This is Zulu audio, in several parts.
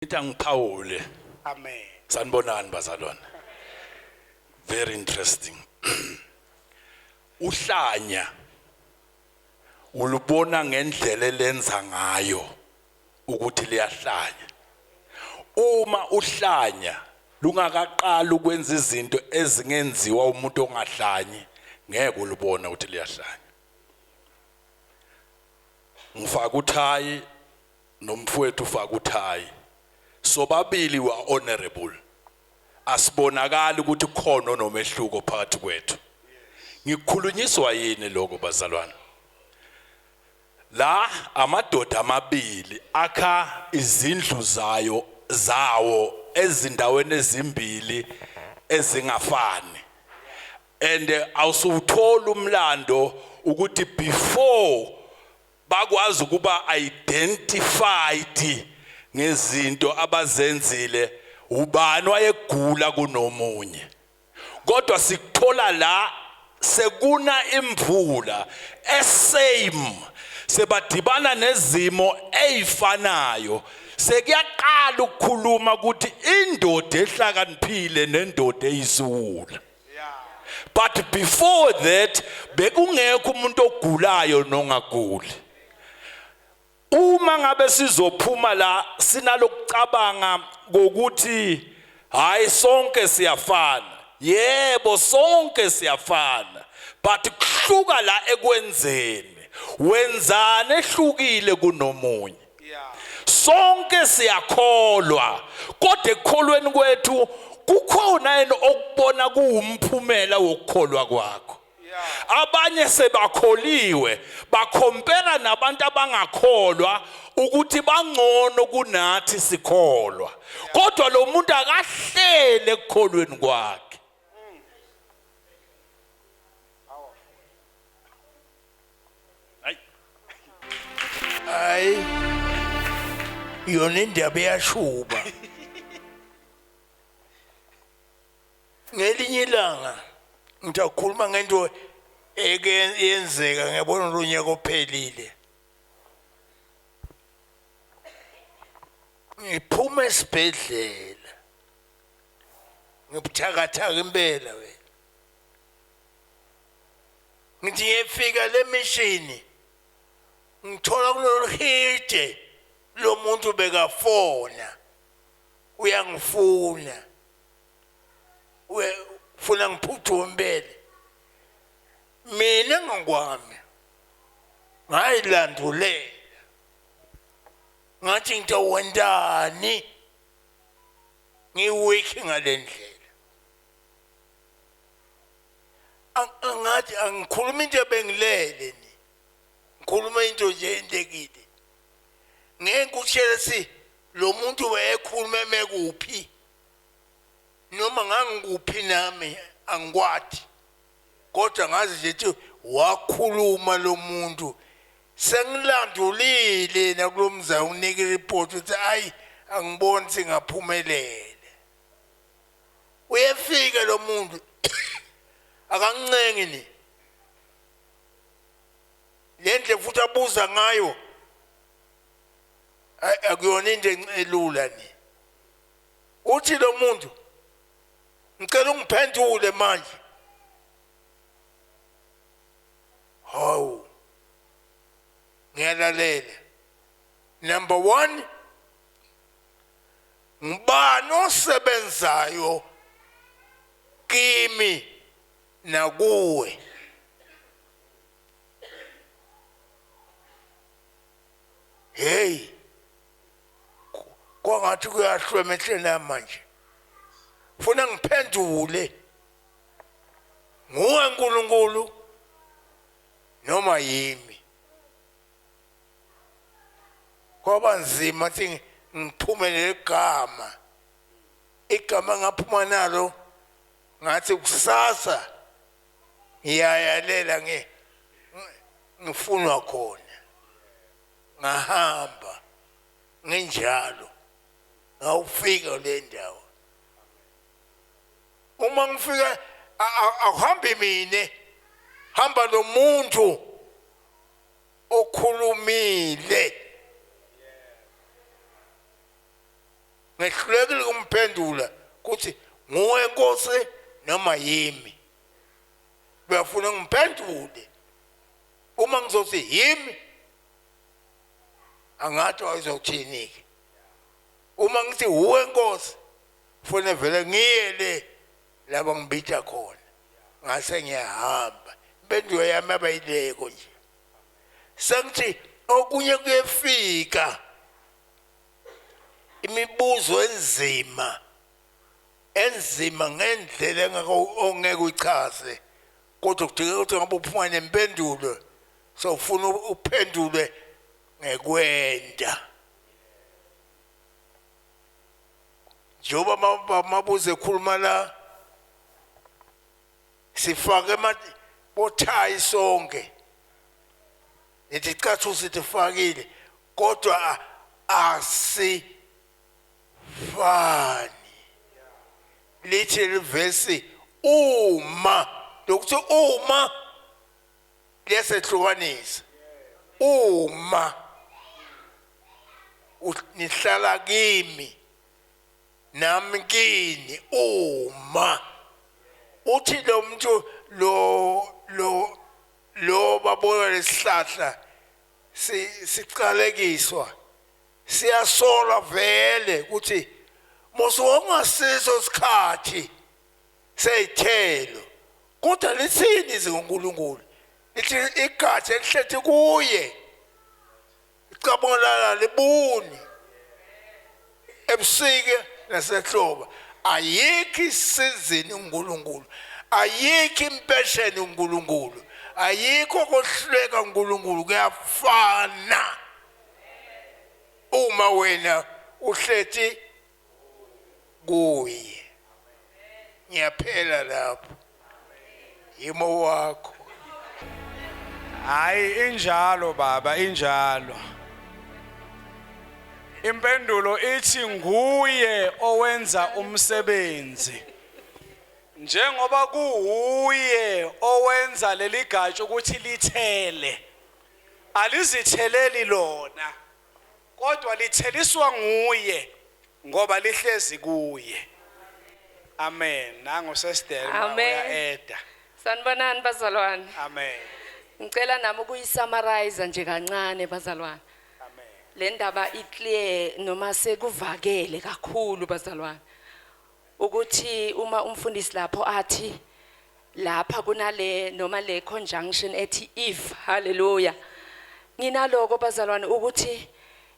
Ngithi angiphawule. Amen. Sanibonani bazalwane. Very interesting. Uhlanya ulubona ngendlela elenza ngayo ukuthi liyahlanya. Uma uhlanya lungakaqali ukwenza izinto ezingenziwa umuntu ongahlanyi ngeke ulubone ukuthi liyahlanya. Ngifaka uthayi nomfowethu ufaka uthayi sobabili we are honorable asibonakali ukuthi khona onomehluko phakathi kwethu ngikukhulunyiswa yini lokho bazalwane la amadoda amabili akha izindlu zayo zawo ezindaweni ezimbili ezingafani and awusuwuthola umlando ukuthi before bakwazi ukuba identified ngezinto abazenzile ubani wayegula kunomunye kodwa sikuthola la sekuna imvula esame sebadibana nezimo ezifanayo sekuyaqala ukukhuluma ukuthi indoda ehlakaniphile nendoda eyisiwula but before that bekungekho umuntu ogulayo nongaguli uma ngabe sizophuma la sinalokucabanga ngokuthi hayi sonke siyafana yebo sonke siyafana but kuhluka la ekwenzeni wenzani ehlukile kunomunye sonke siyakholwa kodwa ekukholweni kwethu kukhona yena okubona kuwumphumela wokukholwa kwakho abanye sebakholiwe bakhompera nabantu abangakholwa ukuthi bangcono kunathi sikholwa kodwa lo muntu akahlele ekukholweni kwakhe Hayi. Yona indaba iyashuba. Ngelinye ilanga ngizokhuluma ngento eke yenzeka ngiyabona lo nyaka ophelile. Ngiphuma esibhedlela. Ngibuthakathaka impela wena. Ngithi ngiyefika le mishini ngithola kulolu hide lo muntu bekafona uyangifuna ufuna ngiphuthume impela mina ngokwami ngayilandulela ngathi ngitawentani ngiweak ngale ndlela angathi angikhuluma into ebengilele ni ngikhuluma into nje entekile ngeke ngikutshele si lo muntu wayekhuluma emekuphi noma ngangikuphi nami angikwati kodwa ngazi nje ukuthi wakhuluma lo muntu sengilandulile nakulomzana unika iripoti ukuthi ayi angiboni singaphumelele uyefika lo muntu akancengi ni lendle futhi abuza ngayo akuyona into elula ni uthi lo muntu ngicela ungiphendule manje hawu ngiyalalela number 1 ngubani osebenzayo kimi nakuwe hey kwangathi kuyahlwa emehlweni ami manje funa ngiphendule nguwe uNkulunkulu noma yimi kwaba nzima ukuthi ngiphume leligama igama ngaphuma nalo ngathi kusasa ngiyayalela ngi ngifunwa khona ngahamba nginjalo ngawufika le ndawo uma ngifika akuhambi mina hamba lo muntu okhulumile Ngehlulekile ukumphendula ukuthi nguwe Nkosi noma yimi. Uyafuna ngiphendule. Uma ngizothi yimi angathi ayizothini ke. Uma ngithi uwe Nkosi fune vele ngiye le laba ngibitha khona. Ngase ngiyahamba. Impendulo yami abayileko nje. Sengithi okunye kuyefika imibuzo enzima enzima ngendlela engeke ongeke uyichaze, kodwa kudingeka ukuthi ngabe uphuma nempendulo, so ufuna uphendule ngekwenda. Njengoba mabuze ekhuluma la, sifake bothayi sonke, nithi cathu sitifakile, kodwa asifani. Lithi livesi uma lokuthi uma liyasehlukanisa, uma nihlala kimi nami kini, uma uthi lo muntu lo babona lesihlahla sicalekiswa, siyasola vele ukuthi mosongasiso isikhathi seyithelo, kodwa lithini izinguNkulunkulu, lithi igatsha elihlethi kuye icabonga libuni ebusika nasehlobo. Ayikho isizini uNkulunkulu, ayikho impesheni uNkulunkulu, ayikho kohluleka uNkulunkulu, kuyafana uma wena uhlethi kuye. Ngiyaphela lapho, yimo wakho. Hayi, injalo baba, injalo. Impendulo ithi nguye owenza umsebenzi. Njengoba kuuye owenza leli gatsha ukuthi lithele, alizitheleli lona, kodwa litheliswa nguye ngoba lihlezi kuye. Amen. Nangu sesidelma uya-eda. Sanibonani bazalwane. Amen. Ngicela nami ukuyisummarize nje kancane bazalwane. Amen. Le ndaba i-clear noma sekuvakele kakhulu bazalwane, ukuthi uma umfundisi lapho athi lapha kunale noma le conjunction ethi if, haleluya, nginaloko bazalwane ukuthi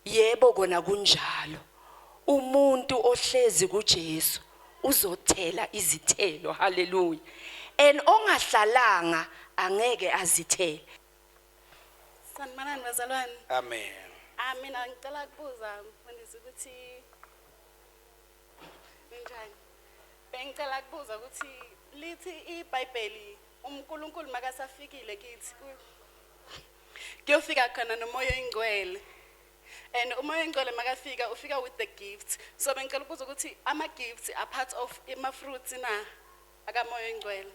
yebo kona kunjalo, umuntu ohlezi kuJesu uzothela izithelo, haleluya, and ongahlalanga angeke azithele. Sanibonani bazalwane. Amen. Mina ngicela ukubuza mfundisi ukuthi ninjani? Bengicela ukubuza ukuthi lithi iBhayibheli uNkulunkulu makasafikile kithi kuyofika khona noMoya oyiNgcwele. And uMoya oyiNgcwele makafika ufika with the gifts. So bengicela ukubuza ukuthi ama gifts are part of ima fruits na akaMoya oyiNgcwele.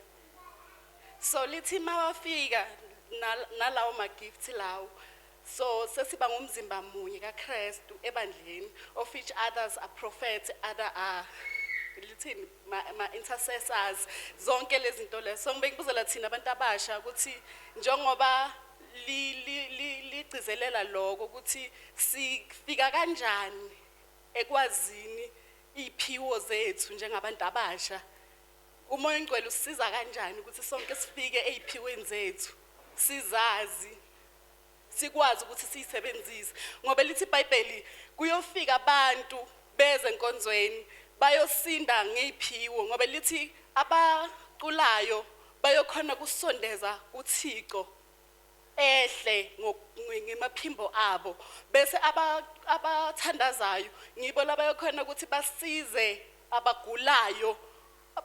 So lithi mawafika nalawo ma gifts lawo, so sesiba ngumzimba munye kaKristu ebandleni, of which others are prophets, other are lithini ma intercessors, zonke lezi zinto lezo. So ngibengibuzela thina abantu abasha ukuthi njengoba ligcizelela lokho ukuthi sifika kanjani ekwazini iphiwo zethu njengabantu abasha, uMoya oNgcwele usisiza kanjani ukuthi sonke sifike eyiphiweni zethu, sizazi, sikwazi ukuthi siyisebenzise. Ngoba lithi iBhayibheli kuyofika abantu beze enkonzweni bayosinda ngeyiphiwo, ngoba lithi abaculayo bayokhona kusondeza kuThixo ehle ngemaphimbo abo, bese abathandazayo ngibo labayokhona ukuthi basize abagulayo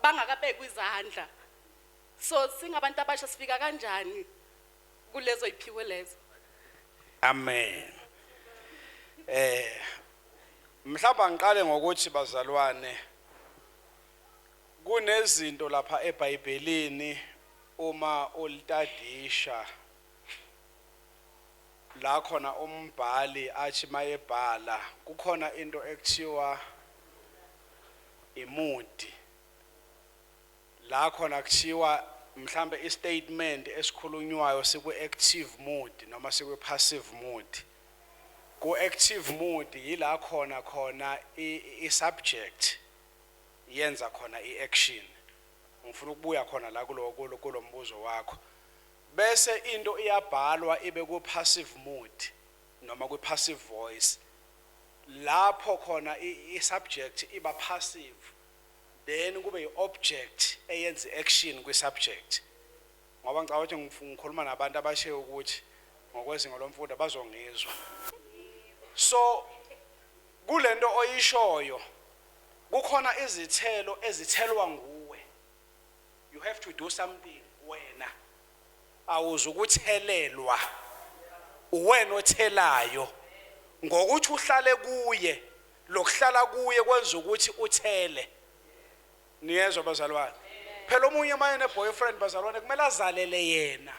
bangakabekwa izandla. So singabantu abasha sifika kanjani kulezo iphiwe lezo? Amen. Mhlawumbe ngiqale ngokuthi bazalwane, kunezinto lapha eBhayibhelini uma ulitadisha la khona umbhali athi mayebhala kukhona into ekuthiwa I-mood la khona kuthiwa mhlambe i-statement esikhulunywayo siku-active mode noma siku-passive mode. Ku-active mode yila khona khona i-subject yenza khona i-action. Ngifuna ukubuya khona la kulo mbuzo wakho. Bese into iyabhalwa ibe ku-passive mode noma kwi-passive voice, lapho khona i-subject iba passive, then kube i-object eyenza i-action kwi-subject. Ngoba ngicabanga ukuthi ngikhuluma nabantu abashe ukuthi ngokwezinga lomfundo bazongizwa. So kulento oyishoyo kukhona izithelo ezithelwa nguwe. You have to do something wena, awuzukuthelelwa, uwena othelayo ngokuthi uhlale kuye. Lokuhlala kuye kwenza ukuthi uthele. Niyezwa bazalwane? Phela omunye maye ne-boyfriend, bazalwane, kumele azalele yena.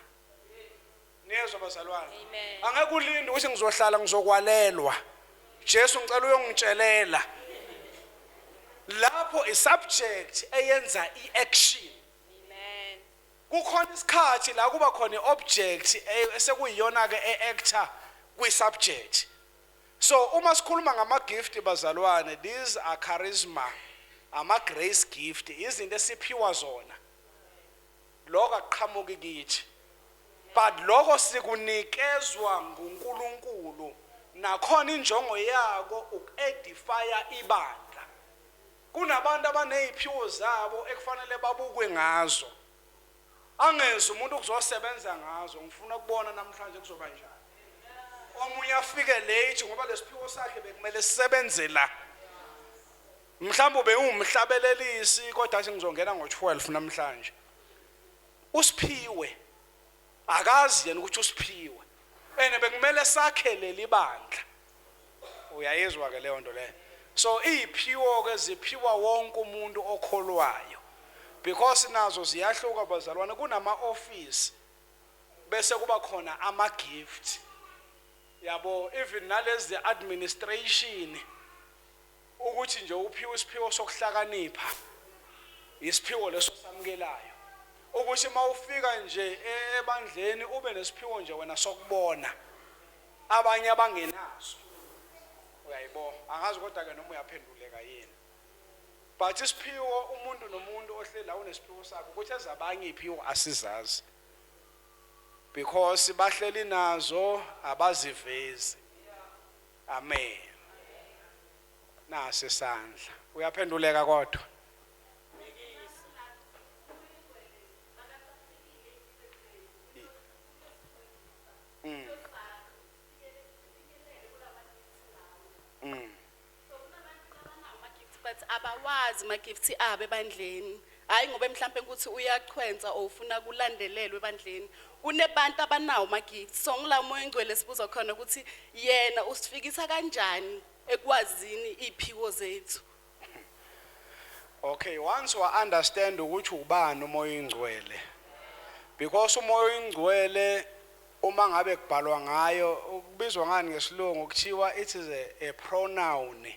Niyezwa bazalwane? Angeke ulinde ukuthi ngizohlala ngizokwalelwa, Jesu ngicela uyongitshelela lapho. I-subject eyenza i-action. Amen. Kukhona isikhathi la kuba khona i-object esekuyiyona ke e-acta kwi-subject. So uma sikhuluma ngama-gift, bazalwane, these are charisma, ama-grace gift, izinto esiphiwa zona. Lokho akuqhamuki kithi, but lokho sikunikezwa nguNkulunkulu, nakhona injongo yako uku-edifya ibandla. Kunabantu abaneziphiwo zabo ekufanele babukwe ngazo, angeze umuntu kuzosebenza ngazo. Ngifuna ukubona namhlanje kuzoba njani. Omunye afike late ngoba lesiphiwo sakhe bekumele sisebenze la. Mhlawumbe ubewumhlabelelisi, kodwa athi ngizongena ngo-12 namhlanje. Usiphiwe, akazi yena ukuthi usiphiwe, ene bekumele sakhe leli bandla. Uyayizwa ke leyo nto leyo? So iziphiwo ke ziphiwa wonke umuntu okholwayo, because nazo ziyahluka, bazalwane. Kunama office, bese kuba khona ama gift, yabo, even nalezi administration, ukuthi nje uphiwe isiphiwo sokuhlakanipha, isiphiwo leso samukelayo ukuthi mawufika nje ebandleni ube nesiphiwo nje wena sokubona abanye abangenaso. Uyayibona? Angazi kodwa ke noma uyaphenduleka yini, but isiphiwo, umuntu nomuntu ohleli la unesiphiwo sakhe. Ukuthi ezabanye iphiwo asizazi because bahleli nazo, abazivezi. Amen. Nasi isandla. Uyaphenduleka kodwa? Ama-gift, but abawazi ama-gift abo ebandleni. Hhayi ngoba mhlampe ukuthi uyachwensa or ufuna kulandelelwe ebandleni. Kunebantu abanawo ama-gift. So ngila Moya Oyingcwele sibuza khona ukuthi yena usifikisa kanjani ekwazini iy'phiwo zethu. Okay, once wa understand ukuthi ubani uMoya Oyingcwele. Because uMoya Oyingcwele, uma ngabe kubhalwa ngayo, ukubizwa ngani ngesilungu, kuthiwa it is a pronoun.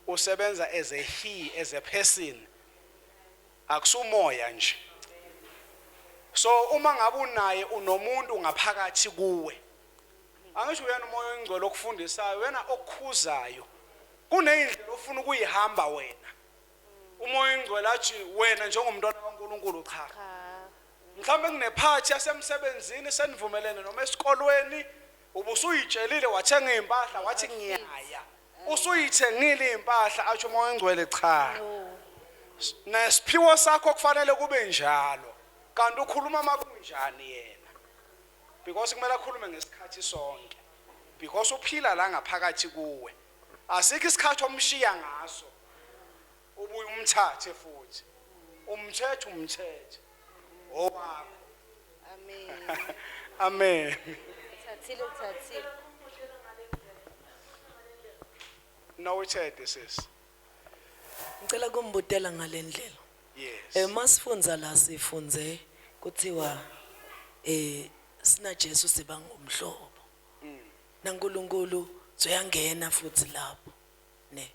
Usebenza as a he, as a person. Akusumoya nje. So uma ngabe unaye, unomuntu ngaphakathi kuwe. Angisho uyena uMoya Oyingcwele okufundisayo, wena okukhuzayo. Kuneyindlela ofuna ukuyihamba wena. UMoya Oyingcwele athi wena njengomntwana kaNkulunkulu, cha. Mhlawumbe kunephathi yasemsebenzini, senivumelene, noma esikolweni, ubusuyitshelile, wathenga impahla, wathi ngiyaya. Usuyithengile impahla, athi uMoya Oyingcwele cha. Nesiphiwo sakho kufanele kube njalo. Kanti ukhuluma makunjani yena? Because kumele akhulume ngesikhathi sonke. Because uphila la ngaphakathi kuwe. Asikho isikhathi omshiya ngaso. Ubuye umthathe futhi. Umthethe, umthethe. Owakho. Amen. Amen. Uthathile, uthathile. Noted, sis. Ngicela kumbutela ngalendlela. Yes. Masifundza la, sifunze kuthiwa sina Jesu siba ngumhlobo. NaNkulunkulu uyangena futhi lapho. Ne.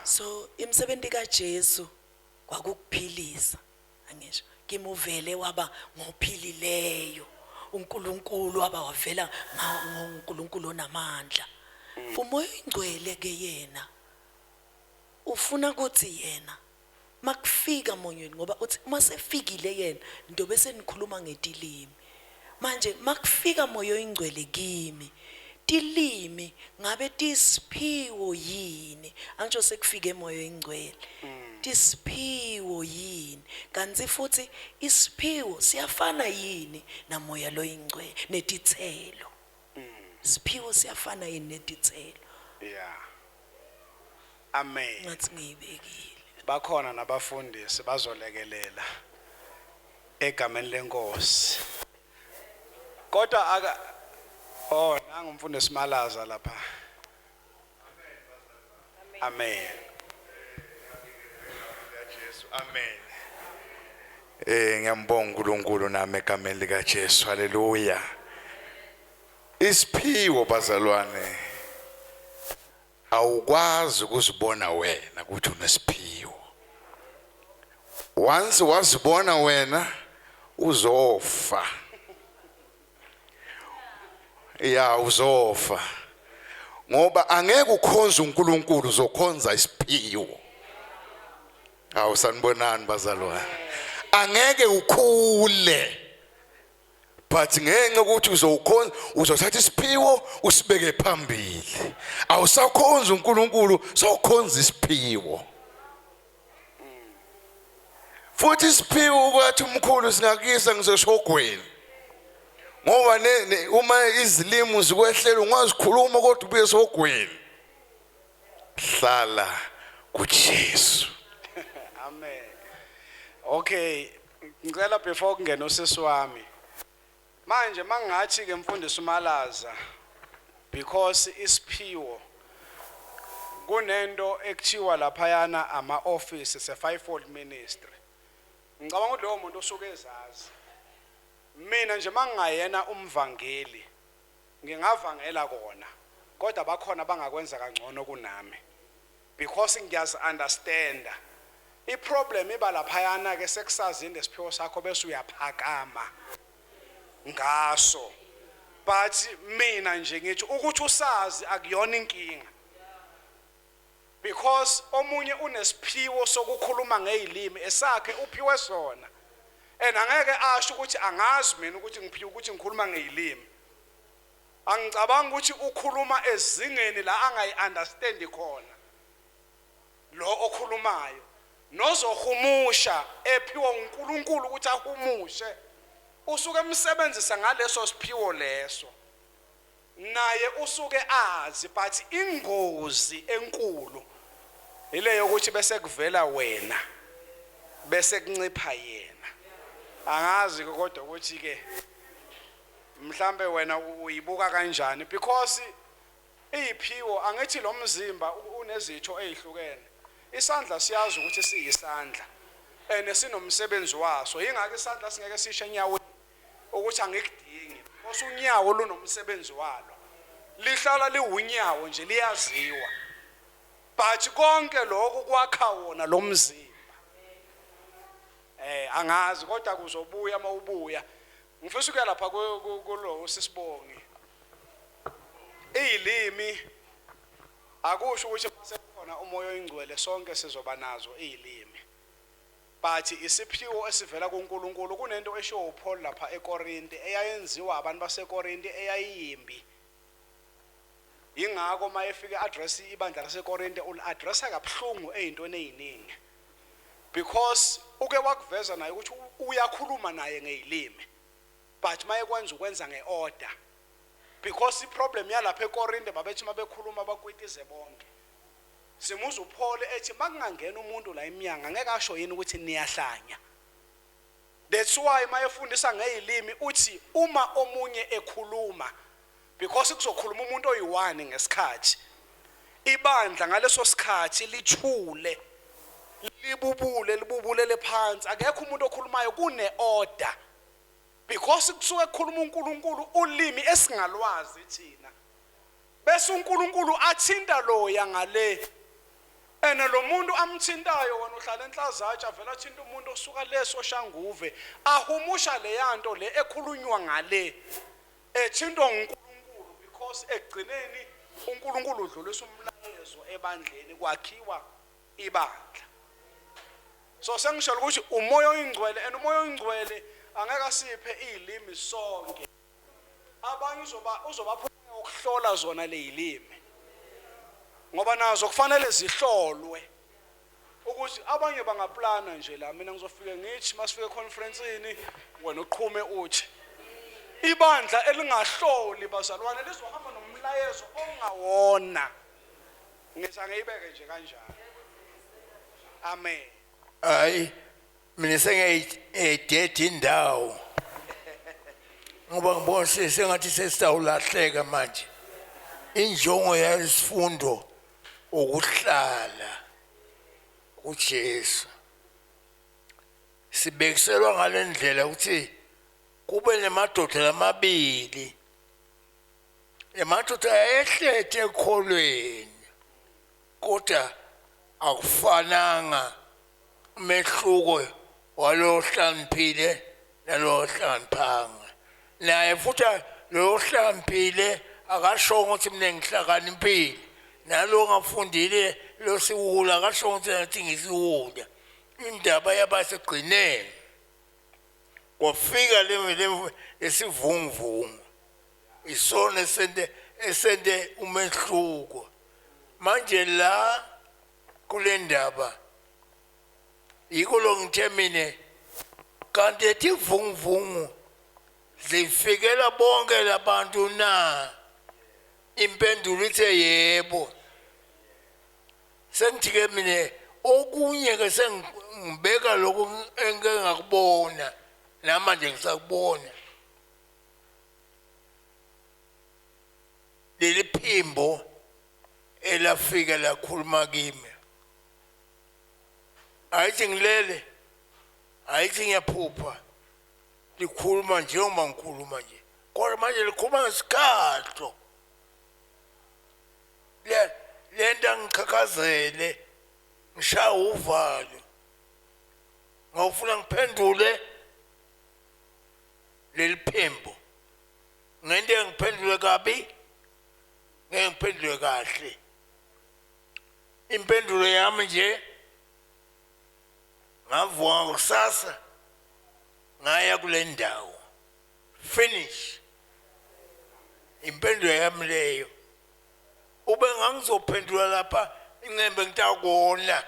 So imisebenzi kaJesu kwakukuphilisa, angisho kimi uvele waba ngophilileyo uNkulunkulu, waba wavela ngoNkulunkulu onamandla. Umoya oyingcwele ke yena ufuna ukuthi yena makufika monyweni, ngoba uthi uma sefikile yena ndobe senikhuluma ngetilimi. Manje makufika moya oyingcwele kimi, tilimi ngabe tisiphiwo yini? Angisho sekufike moya oyingcwele, tisiphiwo yini? Kanti futhi isiphiwo siyafana yini namoya loyingcwele netithelo? Isiphiwo siyafana yini netithelo? Yeah, amen. Ngathi ngiyibekile. Bakhona nabafundisi bazolekelela egameni lenkosi, kodwa aka, oh, nangu umfundisi Malaza lapha. Amen. Jesu, amen. Ngiyambonga uNkulunkulu nami egameni lika Jesu. Haleluya. Isiphiwo, bazalwane, awukwazi ukuzibona wena ukuthi unesiphiwo. Once wazibona wena, uzofa. Ya, uzofa. Ngoba angeke ukhonze uNkulunkulu, uzokhonza isiphiwo. Awu, sanibonani bazalwane. Angeke ukhule. But ngenxa ukuthi uzowukhonza, uzothatha isiphiwo usibeke phambili. Awusakhonza uNkulunkulu, sawukhonza isiphiwo. Futhi isiphiwo, ukwathi umkhulu singakisa ngiseshogweni. Ngoba uma izilimi zikwehlela ungazikhuluma kodwa ubuye esogweni. Hlala kuJesu. Amen. Okay, ngicela before kungena usisi wami. Manje mangathi ke mfundisi uMalaza, because isiphiwo kunento ekuthiwa laphayana ama office se fivefold ministry. Ngicabanga ukuthi lowo muntu usuke ezazi. Mina nje mangingayena umvangeli, ngingavangela kona, kodwa bakhona bangakwenza kangcono kunami because ngiyazi understanda. Iproblem iba laphayana ke sekusazini lesiphiwo sakho bese uyaphakama ngaso. But mina nje ngithi ukuthi usazi akuyona inkinga, because omunye unesiphiwo sokukhuluma ngezilimi esakhe, uphiwe sona, and angeke asho ukuthi angazi mina ukuthi ngiphiwe ukuthi ngikhuluma ngezilimi. Angicabanga ukuthi ukhuluma ezingeni la angayi-understand khona lo okhulumayo, nozohumusha ephiwa uNkulunkulu ukuthi ahumushe, usuke emsebenzisa ngaleso siphiwo leso, naye usuke azi. But ingozi enkulu ile yokuthi bese kuvela wena bese kuncipha yena. Angazi ke kodwa ukuthi ke mhlambe wena uyibuka kanjani, because iyiphiwo angithi lo mzimba unezitho ezihlukene. Isandla siyazi ukuthi siyisandla and sinomsebenzi waso, yingakho isandla singeke sishe enyaweni ukuthi angikudingi, because unyawo lunomsebenzi walo, lihlala liwunyawo nje, liyaziwa. But konke lokhu kwakha wona lo mzimba. Angazi kodwa kuzobuya mawubuya. Ngifisa ukuya lapha kulo usisibongi. Izilimi akusho ukuthi sekukhona umoya oyingcwele sonke sizoba nazo izilimi, but isiphiwo esivela kuNkulunkulu. Kunento eshiwo uPaul lapha eKorinte eyayenziwa abantu baseKorinte eyayiyimbi, ingakho mayefika address ibandla laseKorinte ul-addressa kabuhlungu ezintweni eziningi, because uke wakuveza naye ukuthi uyakhuluma naye ngezilimi, but mayekwenza ukwenza ngeorder, because iproblem yalapha eKorinte babethi mabekhuluma bakwitize bonke. Simuza uPaul ethi makungangena umuntu la eminyanga angeke asho yini ukuthi niyahlanya. That's why mayefundisa ngezilimi uthi uma omunye ekhuluma, because kuzokhuluma umuntu oyi-one ngesikhathi, ibandla ngaleso sikhathi lithule, libubule, libubulele phansi, akekho umuntu okhulumayo, kune order, because kusuke kukhuluma uNkulunkulu ulimi esingalwazi thina, bese uNkulunkulu athinta loya ngale. Ene lo muntu amthintayo wena uhlala enhlazatsha vele athinta umuntu osuka leso shanguve ahumusha leyanto le ekhulunywa ngale ethintwa nguNkulunkulu, because ekugcineni uNkulunkulu udlulisa umlayezo ebandleni, kwakhiwa ibandla. So sengisholo ukuthi uMoya oyiNgcwele, and uMoya oyiNgcwele angeke asiphe izilimi sonke. Abanye uzobapha ukuhlola zona lezilimi, ngoba nazo kufanele zihlolwe ukuthi abanye bangaplana nje la. Mina ngizofike ngithi masifike econferenceini wena uqhume uthi ibandla elingahloli bazalwane lizohamba nomlayezo ongawona. Ngithi angiyibeke nje kanjalo. Amen. Hayi, mina sengiyayideda indawo ngoba ngibona sengathi sesitawulahleka manje. Injongo yalesifundo ukuhlala kuJesu. Sibekiselwa ngalendlela ukuthi kube nemadoda lamabili, emadoda ayehlethe ekholweni, kodwa akufananga umehluko walo hlakaniphile nalo hlakaniphanga. Naye futhi lo hlakaniphile akashongo ukuthi mina ngihlakaniphile, nalo ongafundile lo siwula akashongo ukuthi ngathi ngisiwula. Indaba yabasegcineni kwafika lesivunguvungu, isona esente umehluko. Manje la kule ndaba yiko lo ngithe mina kanti ethi vunguvungu zifikela bonke labantu na? Impendulo ithe yebo. Sengithi ke mina okunye ke sengibeka lokho engike ngakubona namanje ngisakubona, leli phimbo elafika lakhuluma kimi, ayithi ngilele, ayithi ngiyaphupha, likhuluma njengoba ngikhuluma nje, kodwa manje likhuluma ngesikhathi le nto angiqhakazele, ngishaya uvalo, ngawufuna ngiphendule leli phimbo ngento engiphendule kabi, ngeke ngiphendule kahle. Impendulo yami nje, ngavuka kusasa ngaya kule ndawo, finish. Impendulo yami leyo. Ube ngangizophendula lapha incembe ngitakona,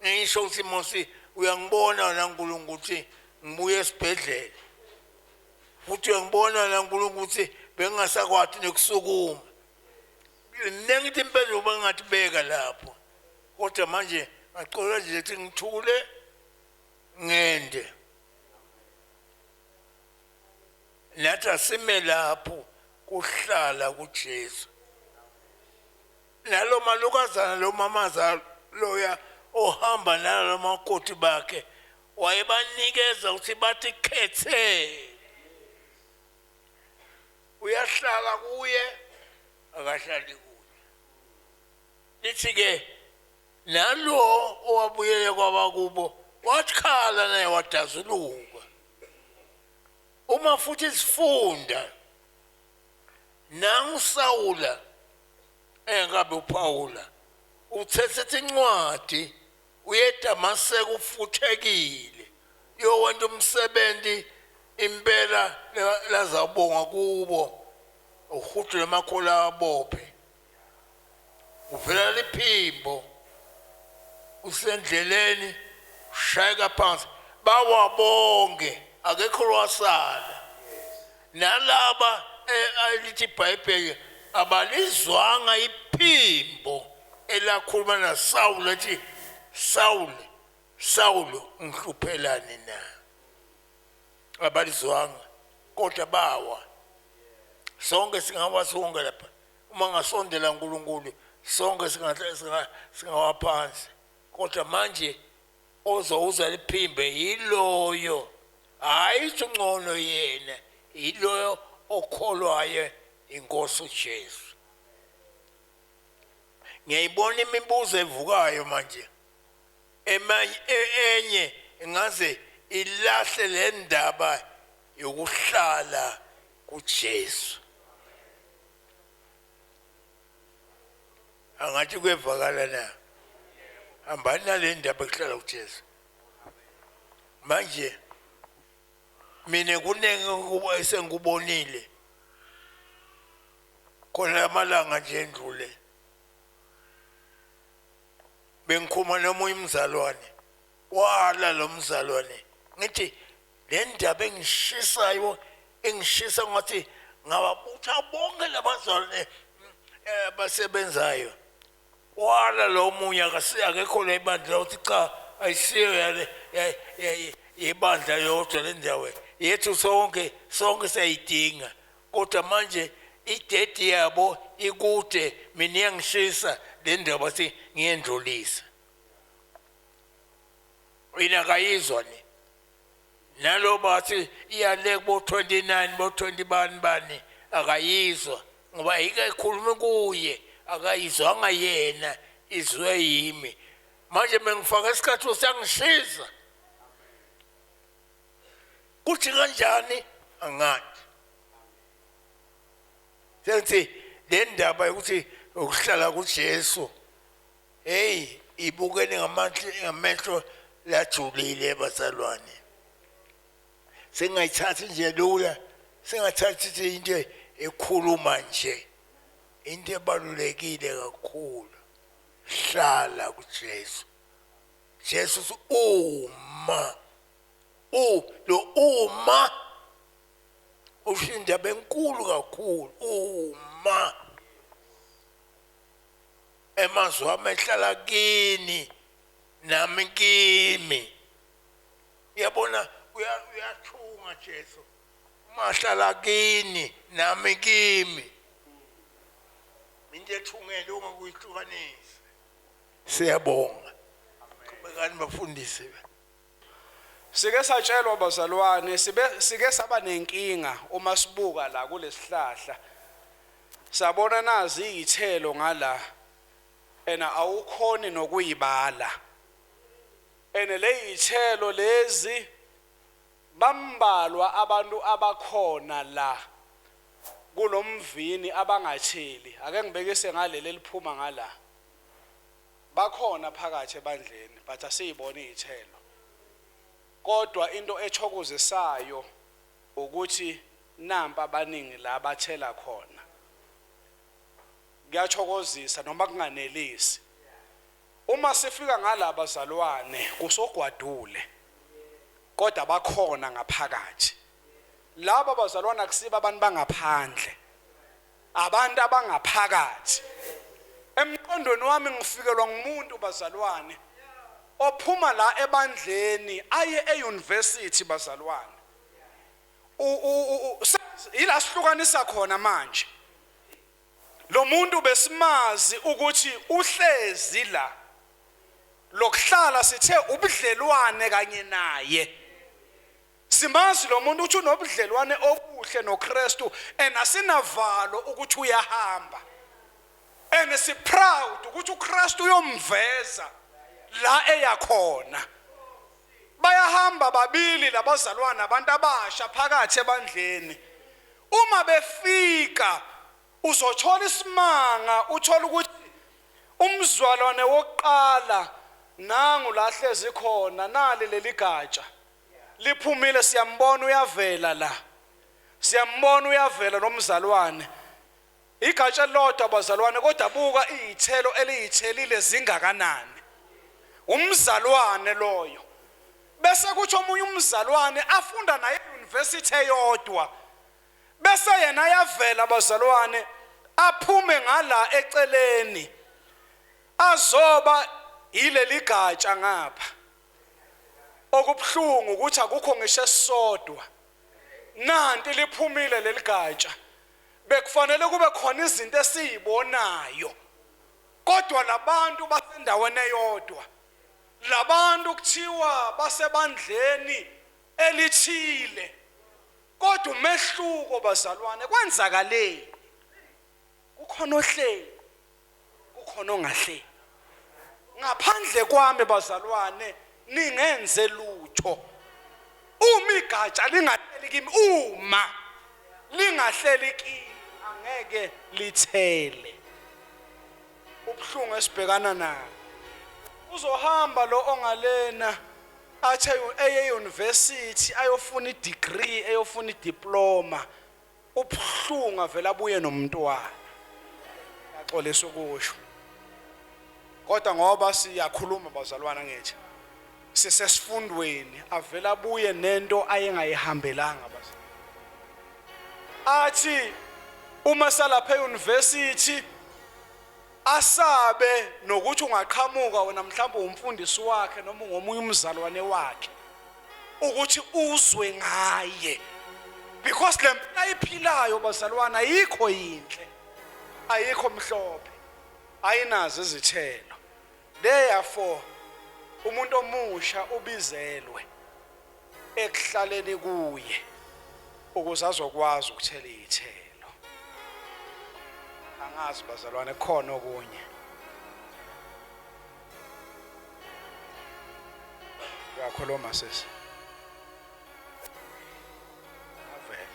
ngisho ukuthi mosi uyangibona wena Nkulunkulu ukuthi ngibuye esibhedlela, futhi uyangibona wena Nkulunkulu ukuthi bengingasakwati nokusukuma. Nengithi impendulo bengingathi beka lapho, kodwa manje ngacela nje ukuthi ngithule ngende. Nathi asime lapho kuhlala kuJesu. Nalo malukazana lo mamaza loya ohamba nalo makoti bakhe wayebanikeza ukuthi bathi khethe, uyahlala kuye akahlali kuye. Lithi ke nalo owabuyele kwabakubo wakhala naye wadazuluka. Uma futhi sifunda nanguSawula engabe uPaula uthethe incwadi uye eDamaseko ufuthekile yowenta umsebenzi impela lazabonga kubo, uhudule amakhola abophe, uvela liphimbo usendleleni ushayeka phansi, bawa bonke, akekho lwasala. Nalaba elithi iBhayibheli abalizwanga iphimbo elakhuluma naSawulu ethi Sawulu, Sawulu, ungihluphelani na? Abalizwanga, kodwa bawa. Sonke singawa sonke lapha uma ngasondela uNkulunkulu, sonke singawa phansi, kodwa manje ozowuza liphimbe yiloyo, hayi ungcono yena, yiloyo okholwayo inkosi uJesu. Ngiyayibona imibuzo evukayo manje. Emanye enye ingaze ilahle le ndaba yokuhlala kuJesu. Angathi kuyevakala na? Hambani nale ndaba ekuhlala kuJesu. Manje mina kuningi esengikubonile khona amalanga nje endlule. Bengikhuluma nomunye umzalwane, wala lo mzalwane, ngithi le ndaba engishisayo engishisa ngathi ngababutha bonke labazalwane abasebenzayo. Wala lo munye akekho la ibandla, uthi cha ayisiyo yale ibandla yodwa le ndawo yethu, sonke sonke siyayidinga, kodwa manje idedi yabo ikude, mina iyangishisa le ndaba, ngiyendlulisa. Yena akayizwa ni nalo bathi iyale kubo 29 bo 20 bani bani, akayizwa ngoba ayikekhulumi kuye, akayizwanga yena, izwe yimi. Manje mengifaka isikhathi siyangishisa, kuthi kanjani angathi sengithi le ndaba yokuthi ukuhlala kuJesu, hey, ibukene ngamehlo lajulile bazalwane. Singayithathi nje lula, singathathi into ekhuluma nje, into ebalulekile kakhulu. Hlala kuJesu. Jesu uma lo uma usho indaba enkulu kakhulu. Uma emazwi ami ehlala kini nami kimi, uyabona uyathunga Jesu, uma hlala kini nami kimi, into ethungele ungakuyihlukanisa. Siyabonga, qhubekani bafundisi. Sike satshelwa bazalwane, sike saba nenkinga uma sibuka la kulesihlahla, sabona nazi izithelo ngala ena awukhoni nokuyibala, ene le izithelo lezi bambalwa abantu abakhona la kulomvini abangatheli. Ake ngibekise ngaleli eliphuma ngala, bakhona phakathi ebandleni but asiyibona izithelo. Kodwa into ethokozisayo ukuthi nampa abaningi la bathela khona. Kuyathokozisa noma kunganelisi. Uma sifika ngalaba bazalwane kusogwadule, kodwa bakhona ngaphakathi. Laba bazalwana akusiba abantu bangaphandle, abantu abangaphakathi. Emqondweni wami ngifikelwa ngumuntu bazalwane ophuma la ebandleni aye euniversity bazalwane. Ila sihlukanisa khona manje. Lo muntu besimazi ukuthi uhlezi la, lokuhlala sithe ubudlelwane kanye naye. Simazi lo muntu ukuthi unobudlelwane obuhle noKristu, and asinavalo ukuthi uyahamba, and si proud ukuthi uKristu uyomveza la eyakhona. Bayahamba babili labazalwana, abantu abasha phakathi ebandleni. Uma befika uzothola isimanga, uthola ukuthi umzalwane wokuqala nangu la hlezi khona, nali leli gatsha liphumile, siyambona uyavela la, siyambona uyavela lo mzalwane. Igatsha lodwa bazalwane, kodwa buka izithelo eliyithelile zingakanani. Umzalwane loyo. Bese kuthi omunye umzalwane afunda naye euniversity eyodwa, bese yena ayavela bazalwane, aphume ngala eceleni azoba yileli gatsha ngapha. Okubuhlungu ukuthi akukho ngisho esisodwa. Nanti liphumile leli gatsha, bekufanele kube khona izinto esizibonayo, kodwa labantu basendaweni eyodwa, labantu kuthiwa basebandleni elithile, kodwa umehluko bazalwane kwenzakaleni? Kukhona ohleli, Kukhona ongahleli. Ngaphandle kwami bazalwane ningenze lutho. Uma igatsha lingahleli kimi, uma lingahleli kimi angeke lithele. Ubuhlungu esibhekana nabo. Uzohamba lo ongalena athe eye university ayofuna i-degree, eyofuna i-diploma. Ubuhlungu avela abuye nomntwana. Yaxolisa ukusho. Kodwa ngoba siyakhuluma bazalwana ngithi sisesifundweni avela abuye nento ayengayihambelanga bazalwane. Athi uma salapha e-university asabe nokuthi ungaqhamuka wena mhlawumbe umfundisi wakhe noma ungomunye umzalwane wakhe ukuthi uzwe ngaye, because le mpilo ayiphilayo bazalwana ayikho yinhle, ayikho mhlophe, ayinazo izithelo. Therefore umuntu omusha ubizelwe ekuhlaleni kuye ukuze azokwazi ukuthela izithelo. Angazi bazalwane khona okunye. Uyakhuluma sisi. Avele.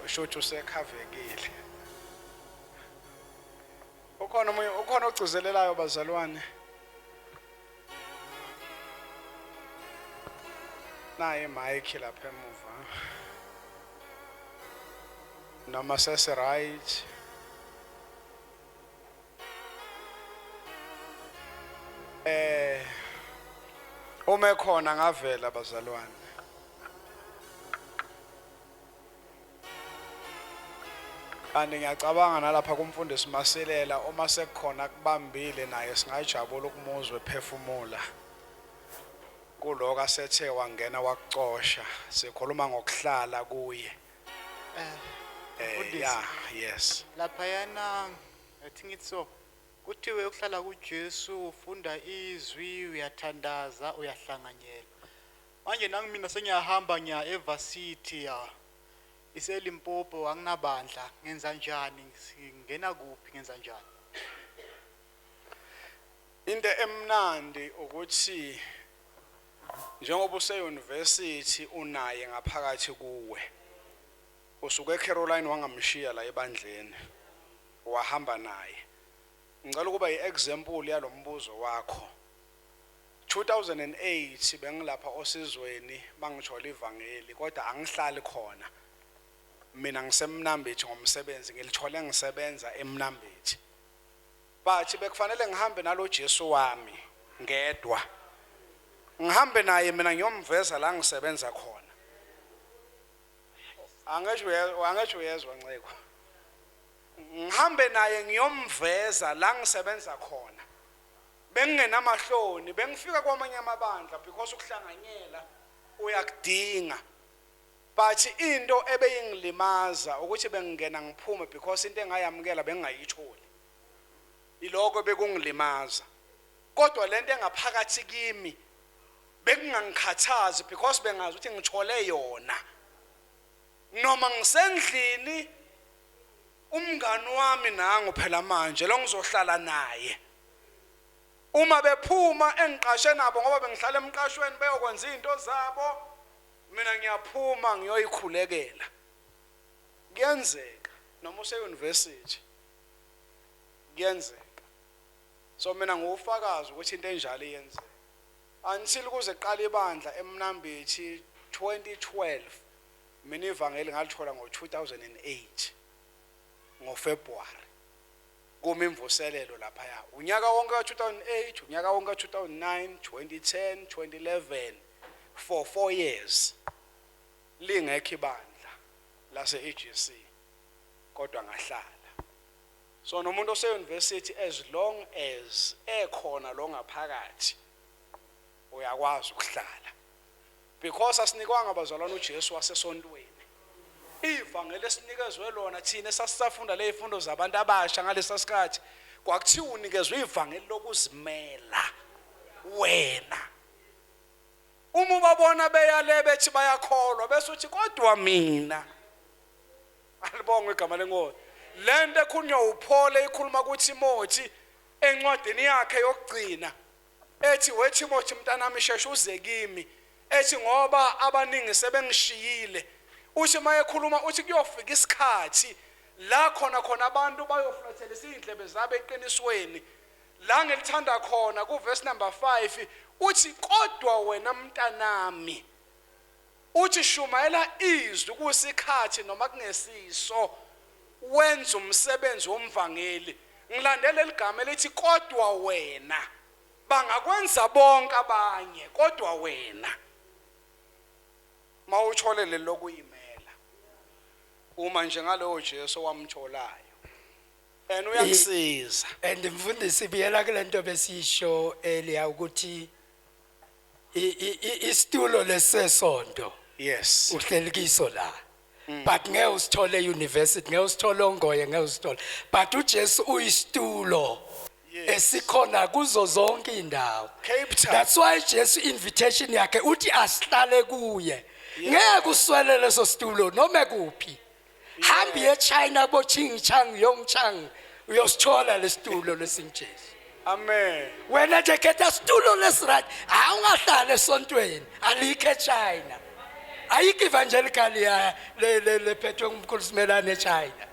Shuthi usekhavekile. Ukhona omunye, ukhona ogcizelelayo bazalwane. Nayi mic lapha emuva. Noma sesi right. Uma ekhona ngavela bazalwane. Kanti ngiyacabanga nalapha kumfundisi Masilela uma sekukhona kubambile naye singajabula ukumuzwa ephefumula. Kuloko asethe wangena wakucosha, sikhuluma ngokuhlala kuye. Mfundisi. Yeah, yes. Laphayana I think it's so. Kuthiwe ukuhlala kuJesu ufunda izwi, uyathandaza, uyahlanganyela. Manje nangi mina sengiyahamba ngiya evarsity ya. IseLimpopo anginabandla, ngenza njani? Singena kuphi, ngenza njani? Into emnandi ukuthi njengoba use university unaye ngaphakathi kuwe. Usuke eCaroline wangamshiya la ebandleni, wahamba naye. Ngicela ukuba iexample yalombuzo wakho. 2008 bengilapha osizweni bangithola ivangeli, kodwa angihlali khona. Mina ngisemnambithi ngomsebenzi, ngilithole ngisebenza eMnambithi. Bathi bekufanele ngihambe nalo Jesu wami ngedwa. Ngihambe naye mina ngiyomveza la ngisebenza khona. Angesho uyezwa Nceko. Ngihambe naye ngiyomveza la ngisebenza khona. Bengingenamahloni, bengifika kwamanye amabandla because ukuhlanganyela uyakudinga. But into ebeyingilimaza ukuthi bengingena ngiphume because into engayamukela bengingayitholi. Iloko bekungilimaza. Kodwa lento engaphakathi kimi bekungangikhathazi because bengazi ukuthi ngithole yona. Noma ngisendlini umngani wami nangu phela manje lo ngizohlala naye. Uma bephuma engiqashe nabo ngoba bengihlala emqashweni beyokwenza izinto zabo, mina ngiyaphuma ngiyoyikhulekela. Kuyenzeka noma use university, kuyenzeka. So mina ngiwufakazi ukuthi into enjalo iyenzeka. Until kuze kuqala ibandla eMnambithi 2012, mina ivangeli ngalithola ngo-2008 ngoFebruary. Kuma imvuselelo laphaya. Unyaka wonke ka-2008, unyaka wonke ka-2009, 2010, 2011, for 4 years lingekho ibandla lase EGC, kodwa ngahlala. So nomuntu ose university as long as ekhona lo ngaphakathi uyakwazi ukuhlala, because asinikwanga bazalwane uJesu wasesontweni. Ivangeli esinikezwe lona thina esasisafunda lezifundo zabantu abasha ngalesa sikhathi, kwakuthiwa unikezwe ivangeli lokuzimela wena. Uma ubabona beyale bethi bayakholwa bese uthi kodwa mina, alibongwe igama leNkosi. Lento ekhulunywa uPaul ekhuluma kuTimothy encwadini yakhe yokugcina ethi we Timothy mntanami sheshe uze kimi ethi ngoba abaningi sebengishiyile uthi mayekhuluma uthi kuyofika isikhathi la khona khona abantu bayoflathelisa izindlebe zabo eqinisweni la ngilithanda khona kuverse number 5 uthi kodwa wena mntanami uthi shumayela izwi kusikhathi noma kungesiso wenza umsebenzi womvangeli ngilandele ligama elithi kodwa wena bangakwenza bonke abanye kodwa wena mawuthole lelokuyimela uma nje ngalowo Jesu wamtholayo and uyakusiza. And mfundisi, buyela kule nto besisho earlier ukuthi isitulo lesesonto uhleli kiso la, but ngeke usithole e-university, ngeke usithole ongoye, ngeke usithole, but uJesu uyisitulo esikhona kuzo zonke indawo. Cape Town. That's why Jesu invitation yakhe uthi asihlale kuye, ngeke uswele leso situlo noma kuphi. Hambi eChina bo Ching Chang Yong Chang, uyosithola lesitulo lesinguJesu. Amen. Wena nje khetha situlo lesiright. Awungahlala esontweni alikho eChina, ayikho evangelical ya le le lephethwe ngumkhulu Simelane eChina,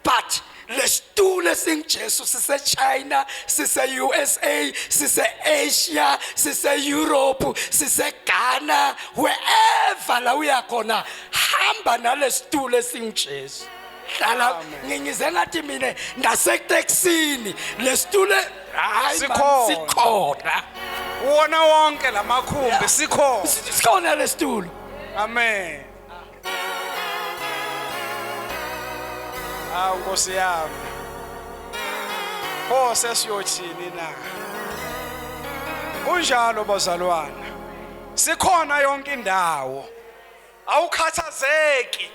but lesitulo esinguJesu sise-China, sise-USA, sise-Asia, sise-Europe, sise-Ghana, wherever la uya khona, hamba nalesitulo esinguJesu. Hlala ngingize ngathi mina nasetekisini lesitulo, hayi man, Sikhona. Sikhona. Wona wonke lamakhumbi sikhona. Sikhona lesitulo. Amen. Awu Nkosi yami, pho sesiyothini na? Kunjalo bazalwana, sikhona yonke indawo, awukhathazeki.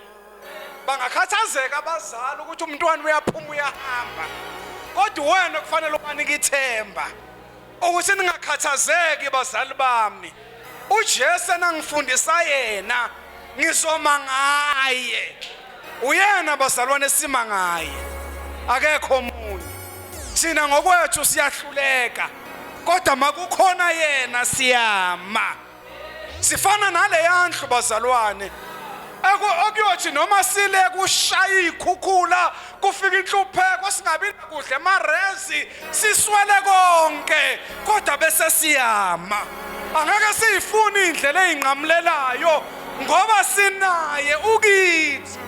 Bangakhathazeka abazali ukuthi umntwana uyaphuma uyahamba, kodwa wena kufanele ubanike ithemba ukuthi ningakhathazeki bazali bami, uJesu enangifundisa yena ngizoma ngaye. Uyena bazalwane sima ngaye, akekho omunye. Thina ngokwethu siyahluleka, kodwa makukhona yena siyama. Sifana naleya ndlu bazalwane okuyothi noma sile kushaya ikhukhula, kufika inhlupheko, singabi nakudla emarezi, siswele konke, kodwa bese siyama. Angeke siyifune indlela eyinqamulelayo ngoba sinaye ukithi.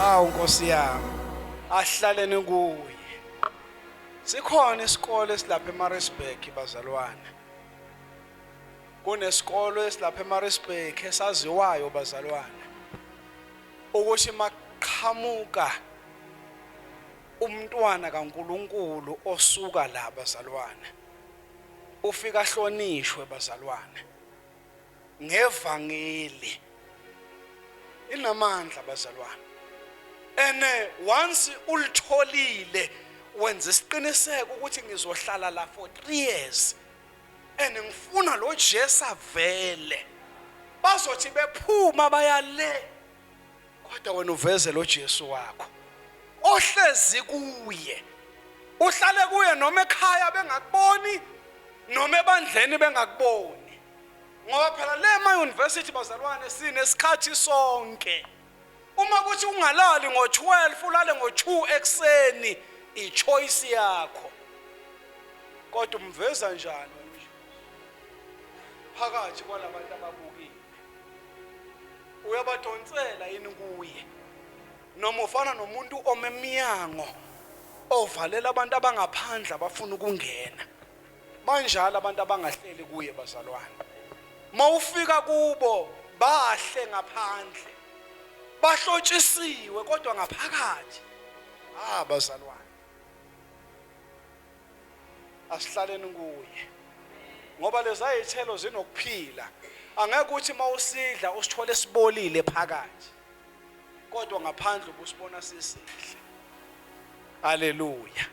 Awu Nkosi yami, ahlaleni kuye. Sikhona isikole esilapha eMaritzburg bazalwane, kunesikolo esilapha eMaritzburg esaziwayo bazalwane ukuthi maqhamuka umntwana kaNkuluNkulu osuka la bazalwane, ufika ahlonishwe bazalwane ngevangeli inamandla bazalwane. Ene once ulitholile wenza isiqiniseko ukuthi ngizohlala la for 3 years and ngifuna lo Jesu avele. Bazothi bephuma bayale, kodwa wena uveze lo Jesu wakho ohlezi kuye, uhlale kuye noma ekhaya bengakuboni noma ebandleni bengakuboni, ngoba phela le ma university bazalwane sinesikhathi sonke. Uma kuthi ungalali ngo-12 ulale ngo-2 ekuseni, i-choice yakho, kodwa umveza njani wena uJesu phakathi kwalabantu ababukile? Uyabadonsela yini kuye, noma ufana nomuntu ome emnyango ovalela abantu abangaphandle abafuna ukungena? Banjalo abantu abangahleli kuye bazalwane. Mawufika kubo bahle ngaphandle, bahlotshisiwe, kodwa ngaphakathi, ah bazalwane, asihlaleni kuye ngoba lezi ayithelo zinokuphila. Angeke uthi mawusidla usithole sibolile phakathi kodwa ngaphandle ubusibona sisihle. Haleluya.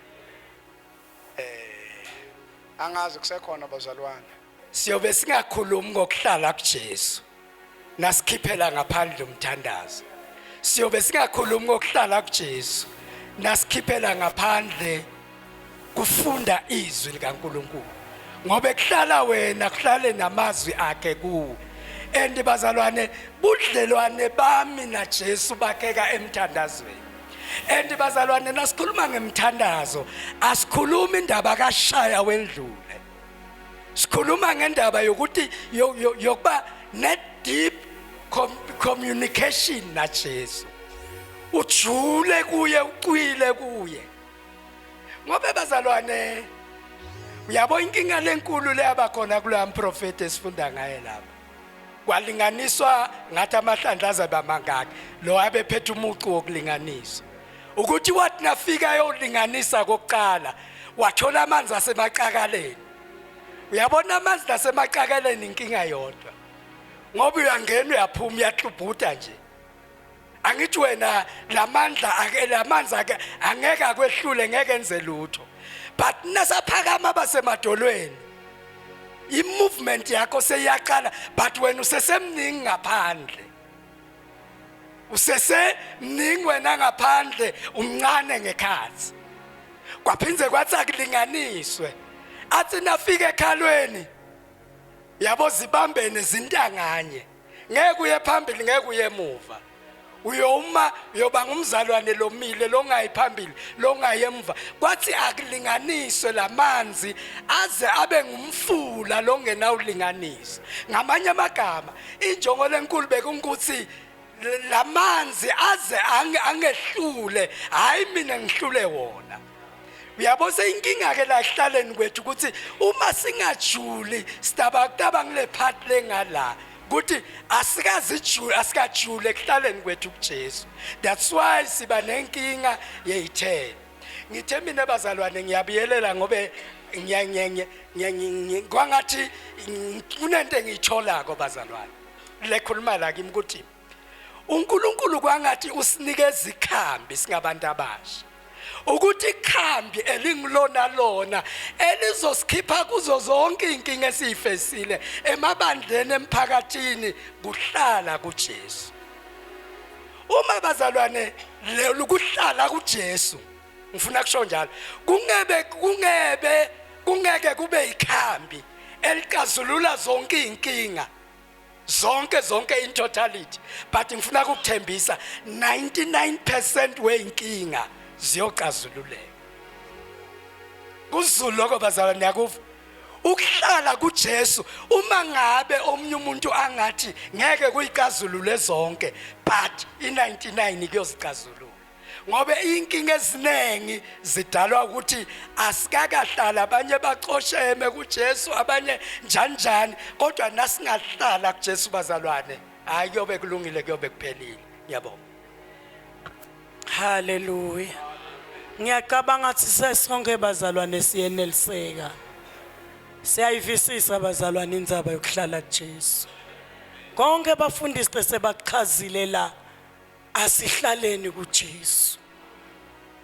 Angazi kusekhona bazalwane. Siyobe singakhulumi ngokuhlala kuJesu nasikhiphela ngaphandle umthandazo. Siyobe singakhulumi ngokuhlala kuJesu nasikhiphela ngaphandle kufunda izwi likaNkuluNkulu, ngoba kuhlala wena kuhlale namazwi akhe kuwe. And bazalwane, budlelwane bami naJesu bakheka emthandazweni. And bazalwane, nasikhuluma ngemthandazo asikhulumi indaba kashaya wendlule, sikhuluma ngendaba yokuthi yokuba ne deep communication naJesu, ujule kuye, ucwile kuye. Ngoba bazalwane, uyabo inkinga lenkulu leyabakhona kuloya mprofeti esifunda ngaye lapha, kwalinganiswa ngathi amahlandla azabe amangaki lo abephethe umucu wokulinganisa, ukuthi wathi nafika ayolinganisa kokuqala wathola amanzi asemaqakaleni. Uyabona amanzi nasemaqakaleni inkinga yodwa, ngoba uyangena uyaphuma uyahlubhuda nje. Angithi wena lamandla ake lamanzi ake angeke akwehlule, ngeke enze lutho, but nasaphakama basemadolweni i-movement yakho seyiyaqala, but wena usesemningi ngaphandle, usesemningi wena ngaphandle, umncane ngekhathi. Kwaphindze kwathi akulinganiswe, athi nafika ekhalweni yabo zibambene zintanganye, ngeke uye phambili, ngeke uye emuva, uyoma uyoba ngumzalwane lomile longayi phambili longayi emuva. Kwathi akulinganiswe lamanzi aze abe ngumfula longenawulinganisa. Ngamanye amagama, injongo lenkulu bekungukuthi lamanzi aze angehlule, hayi mina ngihlule wona. Uyabo seyinkinga ke la ekuhlaleni kwethu ukuthi uma singajuli sitabakutaba ngile part lengala ukuthi asikazijuli, asikajuli ekuhlaleni kwethu kuJesu. That's why siba nenkinga yeyithelo. Ngithe mina bazalwane ngiyabuyelela ngobe kwangathi kunento engiyitholako bazalwane lekhuluma la kimi ukuthi uNkulunkulu kwangathi usinikeza ikhambi singabantu abasha, ukuthi ikhambi elingilona lona elizosikhipha kuzo zonke inkinga esiyifesile emabandleni, emphakathini, kuhlala kuJesu. Uma bazalwane lelo kuhlala kuJesu, ngifuna kusho njalo, kungebe kungeke kube ikhambi elikazulula zonke inkinga zonke zonke in totality, but ngifuna ukukuthembisa 99% weinkinga ziyocazululeka kuZulu. Lokho bazalwane niyakuva ukuhlala kuJesu. Uma ngabe omunye umuntu angathi ngeke kuyicazulule zonke, but i99 kuyozicazulula, ngoba inkinga eziningi zidalwa ukuthi asikakahlala, abanye bacosheme kuJesu, abanye njani njani, kodwa nasingahlala kuJesu bazalwane, hayi kuyobe kulungile, kuyobe kuphelile. Ngiyabonga. Haleluya. Ngiyacabanga ukuthi sesonke bazalwane siyeneliseka. Siyayivisisa bazalwane indzaba yokuhlala kuJesu. Konke abafundisi sebakuchazile la, asihlaleni kuJesu.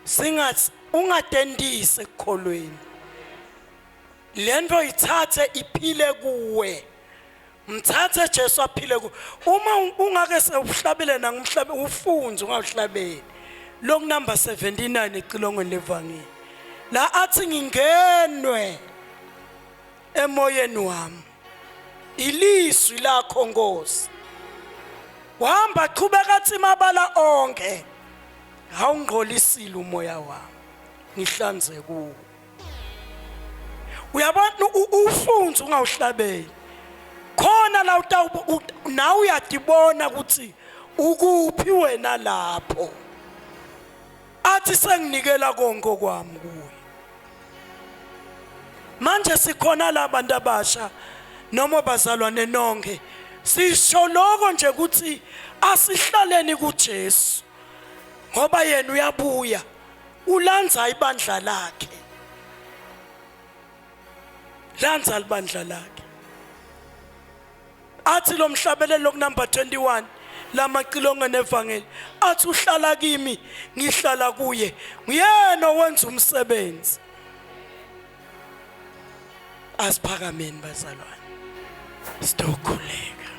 Singathi ungatendise ekukholweni. Lento ithathe iphile kuwe. Mthathe Jesu aphile ku. Uma ungake sewuhlabele nangumhlabe ufunze ungawuhlabeli. Loku number 79 ecilongweni levangeli. La athi ngingenwe emoyeni wami. Ilizwi lakho Nkosi. Wahamba qhubeka athi mabala onke. Awungqolisile umoya wami. Ngihlanze kuwo. Uyabona ufunze ungawuhlabeli. Khona la utawu nawe uyadibona ukuthi ukuphi wena lapho. Athi senginikela konke kwami kuwe. Manje sikhona la bantu abasha noma bazalwane nonke, sisho lokho nje ukuthi asihlaleni kuJesu, ngoba yena uyabuya ulanza ibandla lakhe, lanza libandla lakhe. Athi lo mhlabelelo kunumber 21 lamacilongo nevangeli, athi uhlala kimi ngihlala kuye, nguyena owenza umsebenzi. Asiphakameni bazalwane, sitokhuleka.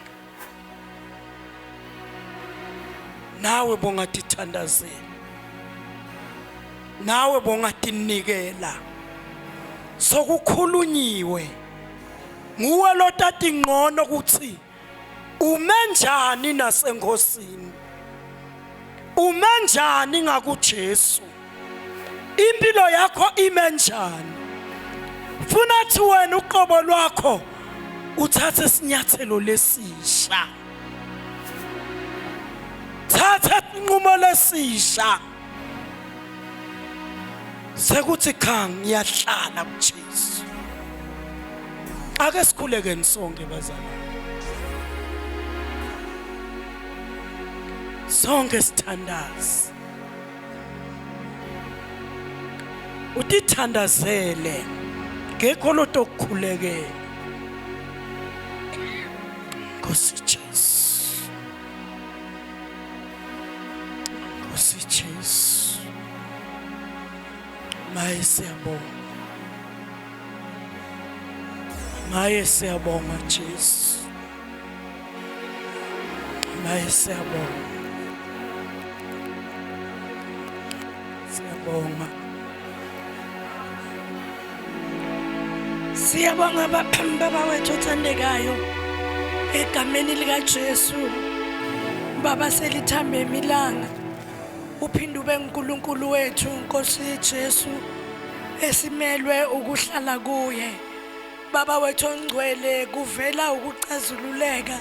Nawe bongatithandazela, nawe bongatinikela. Sokukhulunyiwe nguwe lotati ngcono ukuthi ume njani nasenkosini, ume njani ngakuJesu, impilo yakho ime njani. Funa thi wena uqobo lwakho uthathe isinyathelo lesisha, thatha inqumo lesisha sekuthi cha, ngiyahlala kuJesu. Ake sikhulekeni sonke bazalwane, sonke sithandaze, utithandazele ngekho lotokukhulekela. Nkosi Jesu, Nkosi Jesu, maye siyabonga, maye siyabonga Jesu, maye siyabonga, siyabonga. Siyabonga baba wethu othandekayo egameni likaJesu. Baba, selithambe imilanga, uphinde ube uNkulunkulu wethu Nkosi Jesu esimelwe ukuhlala kuye. Baba wethu ongcwele, kuvela ukucazululeka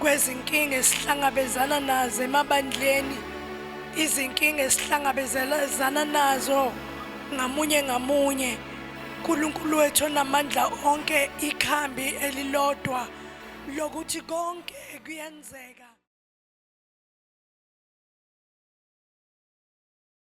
kwezinkinga esihlangabezana nazo emabandleni, izinkinga esihlangabezana nazo ngamunye ngamunye. uNkulunkulu wethu onamandla onke, ikhambi elilodwa lokuthi konke kuyenzeka.